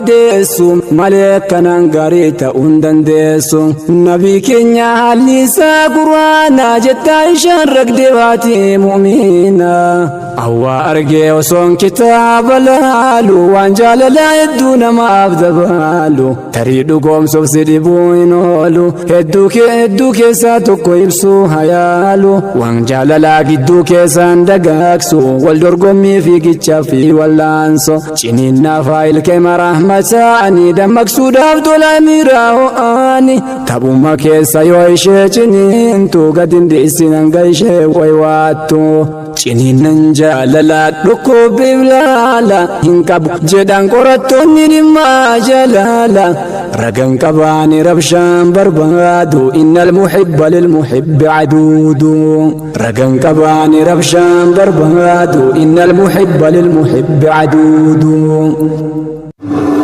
odeessu malee kanaan gaarii ta'uu hin dandeessu. Nabii keenya haalli isaa quraanaa jettaa ishaan ragdee baatee mu'miina. Awwaa argee osoon kitaaba laalu waan jaalalaa hedduu namaaf dabaalu tarii dhugoomsuuf si dhibuu hin oolu hedduu kee hedduu keessaa tokko ibsuu hayaalu waan jaalalaa gidduu keessaan dagaagsu wal dorgommii fiigichaa fi wallaanso ciniinnaa faayil kee marahmataani dammaqsuudhaaf tola miiraa ho'aani taphuma keessa yoo ishee ciniintu gad hin dhiisin hanga ishee waywaattu. Ciniinnan jaalalaa dhukkubbiif laala hin qabu jedhan qorattoonni dhimma jalaala ragan qabaani rabshaan barbaadu innal muhibba lil muhibbi aduudu ragan qabaani rabshaan barbaadu innal muhibba lil muhibbi aduudu.